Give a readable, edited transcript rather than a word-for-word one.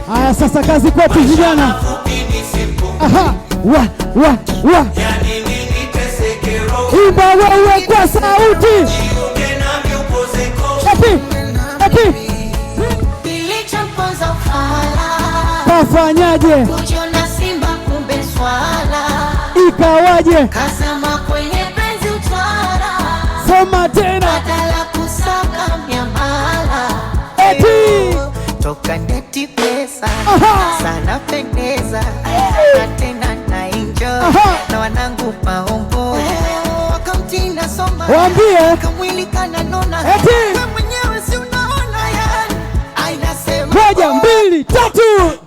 Haya, sasa kazi kwetu vijana. Mafupi ni siku. Aha, wa wa wa, Ya nini niteseke roho? Imba wewe kwa sauti. Jiunge nami upozeko. Eti eti Kilichomponza ufala, kafanyaje? Kujiona simba kumbe swala, Ikawaje? Kazama kwenye penzi utwara, Soma tena. Badala kusaka miamala. Eti Toka ndeti pesa sana pendeza na tena na enjoy na wanangu maombo wakamtina soma Waambie. Kamwili kananona Eti. wewe mwenyewe si unaona, yani ainasema Moja, mbili, tatu.